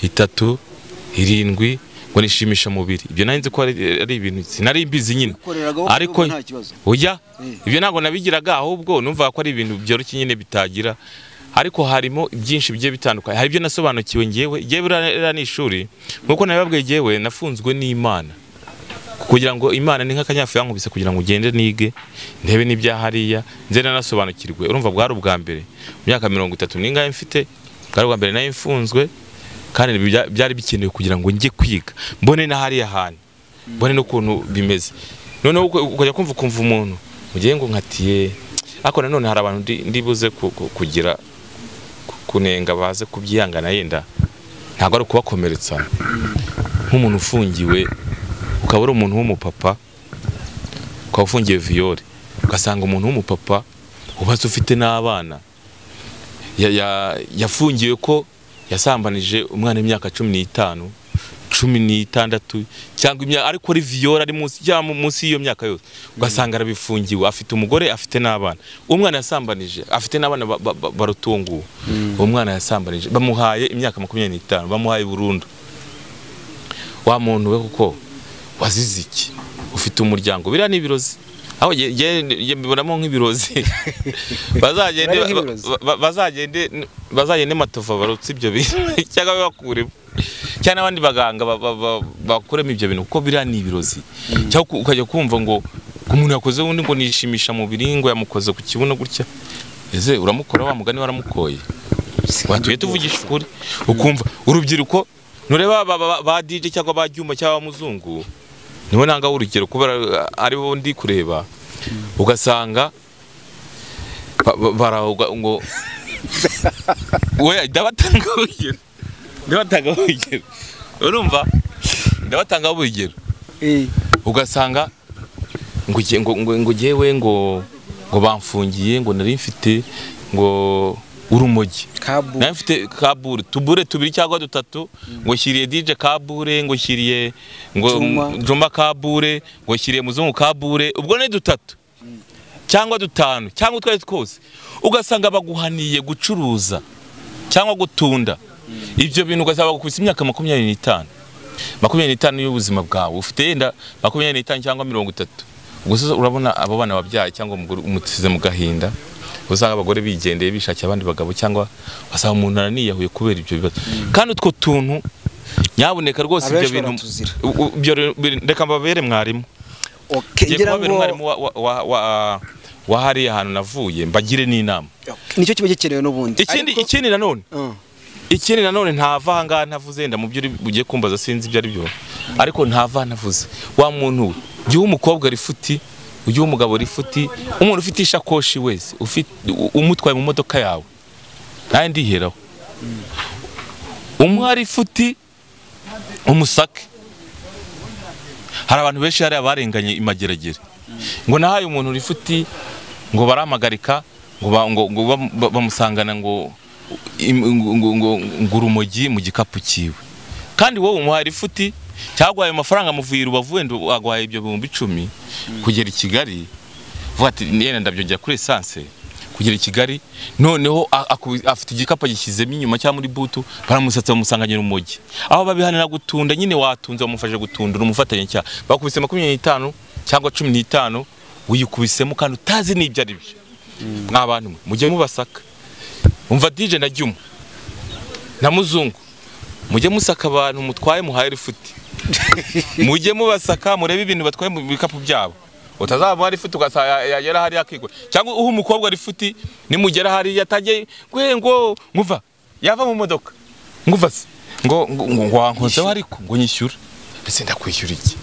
3, 7 ngo nishimisha mubiri. Ibyo nari nzi ko ari ibintu sinari mbizi nyine, ariko oya ibyo ntabwo nabigiraga, ahubwo numva ko ari ibintu byoroshye nyine bitagira, ariko harimo byinshi bigiye bitandukanye. Hari ibyo nasobanukiwe ngewe, ngewe ni ishuri nkuko nabibabwiye, ngewe nafunzwe n'Imana kugira ngo Imana ni nk'akanyafu yankubise kugira ngo ugende nige ndebe n'ibya hariya nze nanasobanukirwe. Urumva bwari ubwa mbere mu myaka 30 n'ingahe mfite, bwari ubwa mbere nayo mfunzwe, kandi byari bikenewe kugira ngo njye kwiga mbone na hariya hantu, mbone n'ukuntu bimeze. Noneho ukajya kumva ukumva umuntu mugiye ngo nkatiye, ariko nanone hari abantu ndibuze kugira kunenga baze kubyihangana, yenda ntabwo ari kubakomeretsa. Nk'umuntu ufungiwe ukaba uri umuntu w'umupapa, ukaba ufungiwe viyore, ugasanga umuntu w'umupapa ubatse ufite n'abana yafungiwe ko yasambanije umwana w'imyaka 15, 16 cyangwa imyaka, ariko ari viyore ari munsi cyangwa munsi y'iyo myaka yose, ugasanga arabifungiwe, afite umugore, afite n'abana. Umwana yasambanije afite n'abana barutunguwe. Uwo mwana yasambanije bamuhaye imyaka 25, bamuhaye burundu. Wa muntu we kuko wazize iki? Ufite umuryango, biriya ni ibirozi. Aho mbibonamo nk'ibirozi. Bazagende Matova barutse ibyo bintu cyangwa bakuremo, cyangwa n'abandi baganga bakuremo ibyo bintu, kuko biriya ni ibirozi. Cyangwa ukajya kumva ngo umuntu yakoze undi ngo nishimisha mubiri, ngo yamukoze ku kibuno gutya. Ese uramukora wa mugani waramukoye? Watuye tuvugisha ukuri, ukumva urubyiruko nureba ba DJ cyangwa ba Juma cyangwa muzungu, nibo nanga urugero kubera ari bo ndi kureba, ugasanga barahuga ngo we ndabatanga urugero, urumva ndabatanga urugero, ugasanga ngo jewe ngo bamfungiye ngo nari mfite ngo urumogi, nari mfite kabure tubure tubiri cyangwa dutatu, ngo shyiriye DJ kabure, ngo shyiriye ngo Juma kabure, ngo shyiriye muzungu kabure, ubwo ni dutatu cyangwa dutanu cyangwa utwari twose, ugasanga baguhaniye gucuruza cyangwa gutunda ibyo bintu, ugasanga bagukubise imyaka 25, 25 y'ubuzima bwawe, ufite yenda 25 cyangwa 30. Gusa urabona abo bana wabyaye cyangwa umutize mu gahinda, usanga abagore bigendeye bishakiye abandi bagabo, cyangwa wasanga umuntu araniyahuye kubera ibyo bibazo. Kandi utwo tuntu nyaboneka rwose ibyo bintu reka mbabere mwarimu. Okay, ngira ngo mwarimu wa hariya ahantu navuye mbagire n'inama. Nicyo kiba gikenewe n'ubundi. Ikindi nanone ikindi nanone ntava aha ngaha ntavuze, nda mu byo ugiye kumbaza sinzi ibyo ari byo, ariko ntava ntavuze. Wa muntu we, gihe umukobwa rifuti, ujye umugabo rifuti, umuntu ufite ishakoshi wese ufite umutwaye mu modoka yawe, naye ndiheraho umuha rifuti umusake. Hari abantu benshi hari abarenganye imageragere ngo nahaye umuntu rifuti ngo baramagarika ngo bamusangana ngo urumogi mu gikapu cyiwe, kandi wowe umuhaye rifuti cyangwa ayo mafaranga muvuye Rubavu wenda agwaye ibyo 10,000 kugera i Kigali, vuga ati yenda ndabyongera kuri essence kugera i Kigali, noneho afite igikapu gishyizemo inyuma cyangwa muri butu, baramusatse bamusanganyira urumogi. Aho babihanira gutunda nyine, watunze bamufashe gutunda umufatanye cyaha, bakubise 25 cyangwa 15, wiyukubisemo kandi utazi n'ibyo ari byo. Mwabantu mwe mujye mubasaka, umva DJ na Juma na muzungu, mujye musaka abantu mutwaye muhaye rifuti, mujye mubasaka murebe ibintu batwaye mu bikapu byabo, utazaba rifuti ugasanga yagera hari akigwa, cyangwa uha umukobwa rifuti nimugera hari yatajye ngo nguva yava mu modoka nguva se ngo ngo wankozeho ariko ngo nyishyura, ese ndakwishyura iki?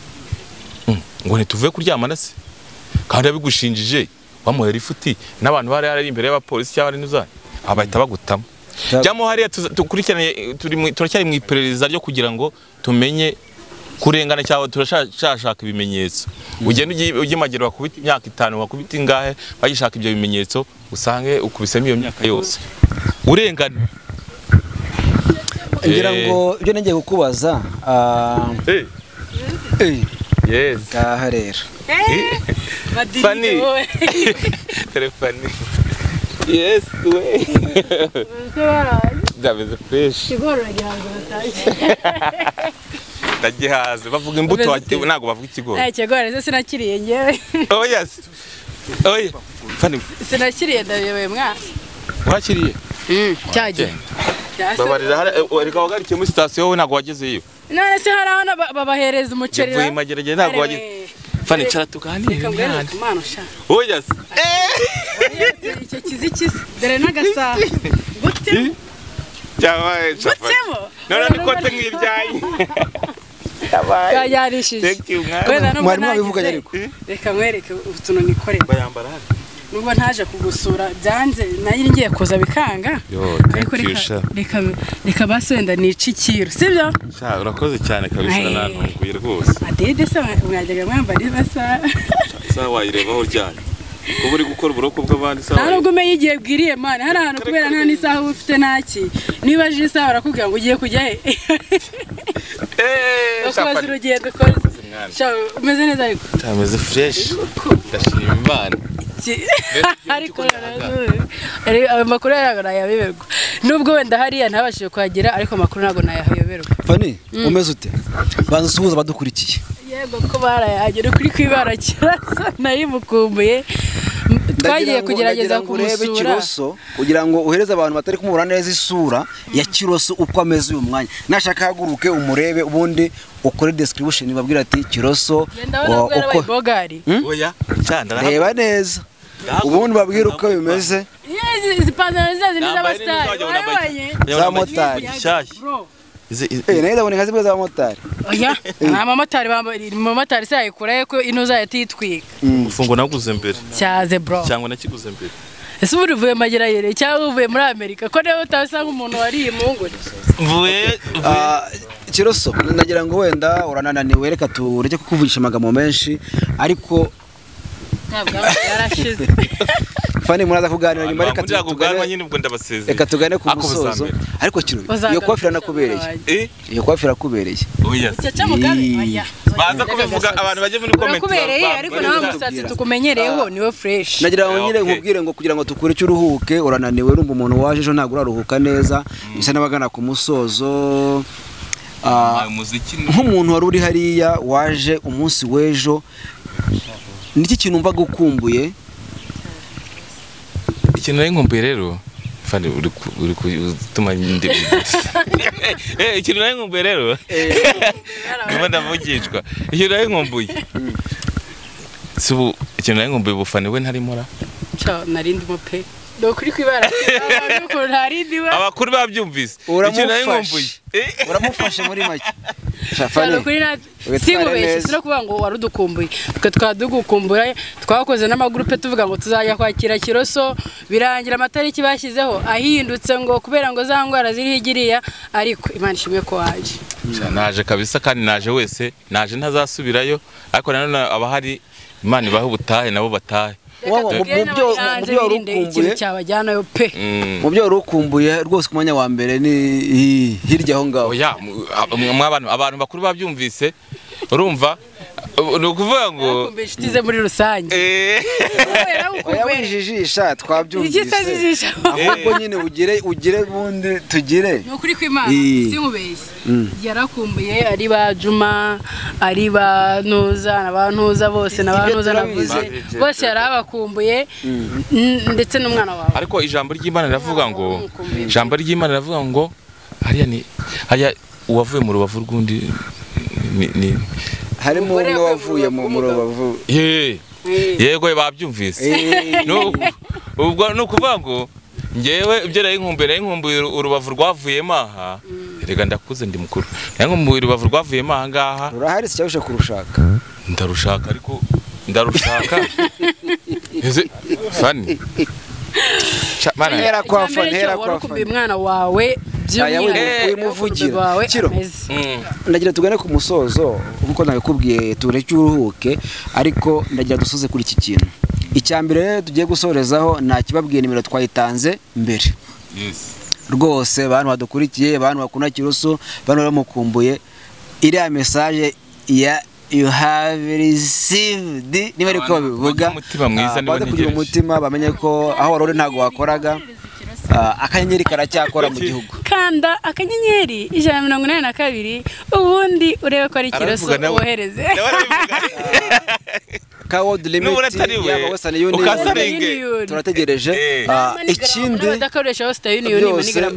Ngo ntituvuye kuryamana se kandi abigushinjije bamuhaye rifuti n'abantu bari ari imbere y'abapolisi cyangwa n'uzanye abahita bagutamo. Jyamo hariya tukurikirane, turacyari mu iperereza ryo kugira ngo tumenye kurengana cyangwa turashaka ibimenyetso. Ugenda ujye Magero bakubita imyaka 5, bakubita ingahe, bagishaka ibyo bimenyetso, usange ukubisemo iyo myaka yose urengana. Ngira ngo ibyo ngiye kukubaza yes ngaha rero Fanny telefoni yes we David fresh ndagihaze bavuga imbuto ntago bavuga ikigori. Ikigori se sinakiriye ngewe. Oh yes. Oye Fanny sinakiriye ndayobewe mwana. Wakiriye? Cyagiye. Babarira hari reka wagarikiye muri station wowe ntago wagezeyo. None se hari aho babahereza umuceri. Vuye Mageragere ntago wageze. Fanny cara tuganire. Oh yes. Icyo kiziki dore n'agasaha. Gute? Cyabaye chapa. None ni kote nk'ibyayi. Yabaye. Yarishije. Thank you mwana. Mwarimu abivuganye ariko. Reka mwereke utuntu nikorera. Bayambara hano. Nubwo ntaje kugusura byanze nayo ngiye kuza bikanga. Ariko reka reka basenda nica ikiro, sibyo? Sha urakoze cyane kabisa nantunguye rwose. Adede se mwajyaga mwambara ibasa. Sawa wayirebaho ryari? Kuba uri gukora uburoko bw'abandi sawa. Nta nubwo umenye igihe bwiriye mana, hari ahantu kubera nta n'isaha uba ufite ntaki. Niba aje isaha barakubwira ngo ugiye kujya he? Bakubaza urugendo ukoze. Sha umeze neza ariko. Tameze fresh. Ndashima Imana. Ariko amakuru ntabwo nayayoberwa. Nubwo wenda hariya ntabashije kuhagera ariko amakuru ntabwo nayayoberwa. Fani, umeze ute? Banza usuhuza abadukurikiye. Yego ko barayagera kuri kwibara Kiroso narimukumbuye. Twagiye kugerageza kumusura Kiroso kugira ngo uhereze abantu batari kumubona neza isura ya Kiroso uko ameze uyu mwanya. Nashaka haguruke umurebe ubundi ukore description babwira ati Kiroso uko bogari. Oya, cyanda reba neza. Ubundi babwira uko bimeze. Izi pantaro zazi ni z'abastari. Za motari. Nayo ndabona zimwe za motari. Oya, nta mamotari bambaye motari se yayikuraye ko ino zayatitwika. Umufungo naguze mbere. Cyaze bro. Cyangwa nakiguze mbere. Ese ubu uvuye Mageragere cyangwa uvuye muri Amerika ko nawe utasanga umuntu wariye mungure. Mvuye Kiroso ndagira ngo wenda uranananiwe reka tureke kukuvugisha amagambo menshi ariko ntabwo yarashize. Fani muraza kuganira nyuma reka tugane nyine ubwo ndabasezeye. Reka tugane ku musozo. Ariko Kiro iyo kwafira nakubereye. Iyo kwafira kubereye. Oya. Baza kubivuga abantu baje muri comment. Urakubereye ariko nawe musatsi tukumenyereyeho niwe fresh. Nagira ngo nyine nkubwire ngo kugira ngo tukure cyuruhuke urananiwe urumva umuntu waje ejo ntabwo uraruhuka neza bisa n'abagana ku musozo. Nk'umuntu wari uri hariya waje umunsi w'ejo niki kintu umva gukumbuye? Ikintu nari nkumbuye rero Fani uri gutuma ndi ikintu nari nkumbuye rero ndimo ndavugishwa ikintu nari nkumbuye subu ikintu nari nkumbuye ubufani we ntarimo ra cyo nari ndimo pe ndokuri kwibara nuko ntari ndiwe abakuru babyumvise ikintu nari nkumbuye uramufashe muri make. Singubeshye sino kuvuga ngo warudukumbuye twe twadugukumbura twakoze n'amagrupe tuvuga ngo tuzajya kwakira Kiroso birangira amatariki bashyizeho ahindutse ngo kubera ngo za ndwara ziri higiriya ariko Imana ishimwe ko waje. Naje kabisa kandi naje wese naje ntazasubirayo ariko nanone abahari Imana ibahe ubutahe nabo batahe. Mu byo urukumbuye rwose ku mwanya wa mbere ni hirya aho ngaho. Oya, abantu bakuru babyumvise urumva ni ukuvuga ngo ukumbuye inshuti ze muri rusange. Oya wijijisha twabyumvise. Ahubwo nyine ugire bundi tugire. Ni ukuri kw'Imana sinkubeshye. Yarakumbuye ari ba Juma, ari ba Ntuza, n'abantuza bose n'abantuza navuze. Bose yarabakumbuye ndetse n'umwana wawe. Ariko ijambo ry'Imana riravuga ngo ijambo ry'Imana riravuga ngo hariya ni hariya uwavuye mu rubavu rw'undi ni harimo umwe wavuye mu rubavu. Yego babyumvise. Ubwo ni ukuvuga ngo ngewe ibyo nari nkumbuye urubavu rwavuyemo aha. Erega ndakuze ndi mukuru. Nari nkumbuye urubavu rwavuyemo aha ngaha. Urahari se cyangwa kurushaka? Ndarushaka ariko ndarushaka. Fani. Hera kwa Fani, hera kwa Fani. Umwana wawe by'umwihariko Kiro. Ndagira tugane ku musozo nkuko nabikubwiye tureke uruhuke ariko ndagira dusoze kuri iki kintu. Icya mbere tugiye gusorezaho nta kibabwiye nimero twayitanze mbere. Yes. Rwose bantu badukurikiye, bantu bakunda Kiroso, bantu bamukumbuye iriya message ya you have received niba ariko babivuga umutima mwiza niba kugira umutima bamenye ko aho warore ntago wakoraga akanyenyeri karacyakora mu gihugu. Kanda akanyenyeri 182 ubundi urebe ko ari Kiroso wohereze. Ka world limit yaba Western Union turategereje. Ikindi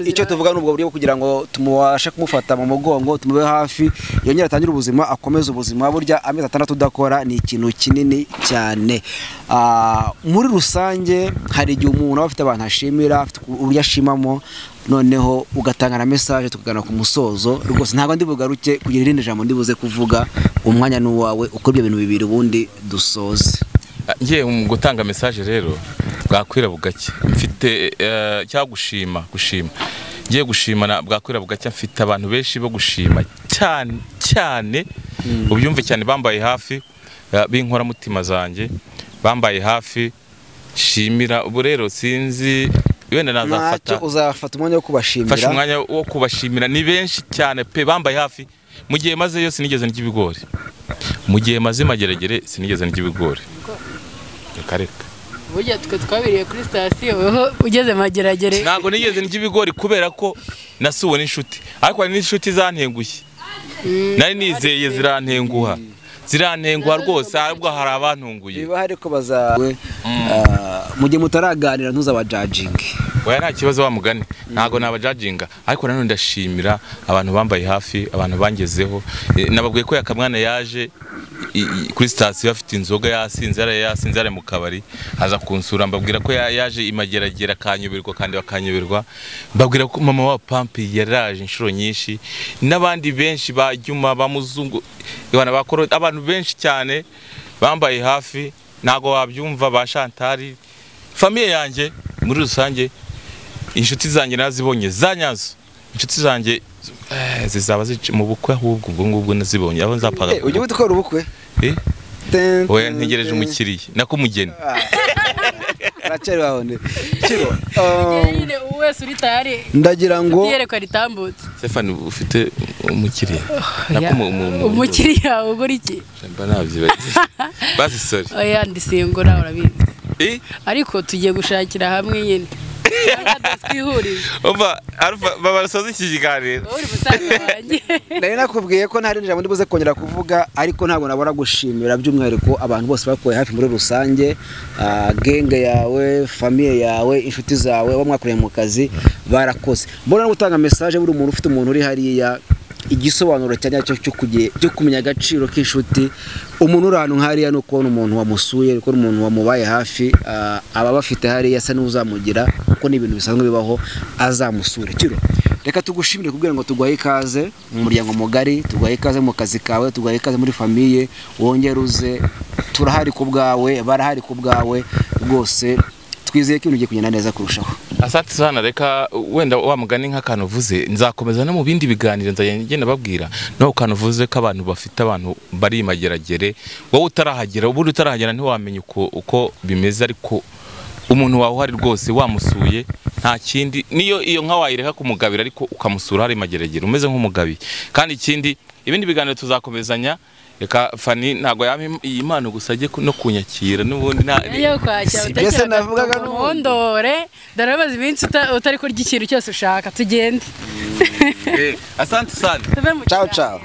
icyo tuvuga nubwo buryo kugira ngo tumubashe kumufata mu mugongo tumube hafi yongera atangire ubuzima akomeze ubuzima. Burya amezi 6 udakora ni ikintu kinini cyane. Muri rusange hari igihe umuntu aba afite abantu ashimira afite uburyo ashimamo noneho ugatanga na message tukagana ku musozo. Rwose ntabwo ndi bugaruke kugira irindi jambo ndibuze kuvuga, umwanya ni uwawe uko ibyo bintu bibiri ubundi dusoze. Ngiye mu gutanga message rero bwakwira bugacya mfite cyangwa gushima ngiye gushima bwakwira bugacya mfite abantu benshi bo gushima cyane cyane ubyumve cyane bambaye hafi b'inkora mutima zanjye bambaye hafi shimira ubu rero sinzi wenda nazafata uzafata umwanya wo kubashimira fasha umwanya wo kubashimira ni benshi cyane pe bambaye hafi mu gihe maze yose sinigeze ndya ibigori mu gihe maze mageregere sinigeze ndya ibigori reka burya twe twabiriye kuri sitasiyo ugeze mageragere ntabwo nigeze ndya ibigori kubera ko nasuwe n'inshuti ariko hari n'inshuti zantengushye nari nizeye zirantenguha rwose ahubwo hari abantunguye biba hari ko bazawe mu gihe mutaraganira ntuzabajajinge oya nta kibazo wa mugani ntabwo nabajajinga ariko nanone ndashimira abantu bambaye hafi abantu bangezeho nababwiye ko yakamwana yaje kuri sitasiyo afite inzoga yasinze yari mu kabari aza kunsura mbabwira ko yaje imageragera akanyubirwa kandi bakanyubirwa mbabwira ko mama wa Pampi yaraje inshuro nyinshi n'abandi benshi ba Juma ba Muzungu abantu benshi cyane bambaye hafi ntago wabyumva ba Chantal famille yanjye muri rusange inshuti zanjye nazibonye zanyazo inshuti zanjye zizaba zici mu bukwe ahubwo ubwo ngubwo nazibonye aho nzapaga ujye utukora ubukwe oya ntegereje umukiriya nako umugeni aracyari wahonde kiro nyine wese uri tayari ndagira ngo yerekwa ritambutse Stefan ufite umukiriya nako umukiriya ugura iki mba nabyibagiye basi sorry oya ndisingura urabizi ariko tugiye gushakira hamwe nyine umva Alpha babasoza iki kiganiro nari nakubwiye ko ntari ijambo ndibuze kongera kuvuga ariko ntabwo nabora gushimira by'umwihariko abantu bose bakuye hafi muri rusange genge yawe famiye yawe inshuti zawe abo mwakoreye mu kazi barakoze mbona no gutanga message buri muntu ufite umuntu uri hariya igisobanuro cya nyacyo cyo kumenya agaciro k'inshuti umuntu uri ahantu nk'hariya ni ukubona umuntu wamusuye ukubona umuntu wamubaye hafi aba bafite hariya asa n'uzamugira kuko ni ibintu bisanzwe bibaho azamusure kiro reka tugushimire kubwira ngo tuguhaye ikaze mu muryango mugari tuguhaye ikaze mu kazi kawe tuguhaye ikaze muri famiye wongere uze turahari ku bwawe barahari ku bwawe rwose twizeye ko ibintu bigiye kugenda neza kurushaho Asante sana reka wenda wa mugani nk'akantu uvuze nzakomeza no mu bindi biganiro nzagenda babwira no kantu uvuze ko abantu bafite abantu bari imageragere wowe utarahagera ubundi utarahagera ntiwamenya uko bimeze ariko umuntu wawe uhari rwose wamusuye nta kindi niyo iyo nka wayireka kumugabira ariko ukamusura hari imageragere umeze nk'umugabi kandi ikindi ibindi biganiro tuzakomezanya reka Fani ntago yampa iyi mpano gusa ajye no kunyakira n'ubundi nta yo kwakira byose navugaga n'ubundi dore iminsi utari kurya ikintu cyose ushaka tugende asante sana ciao ciao.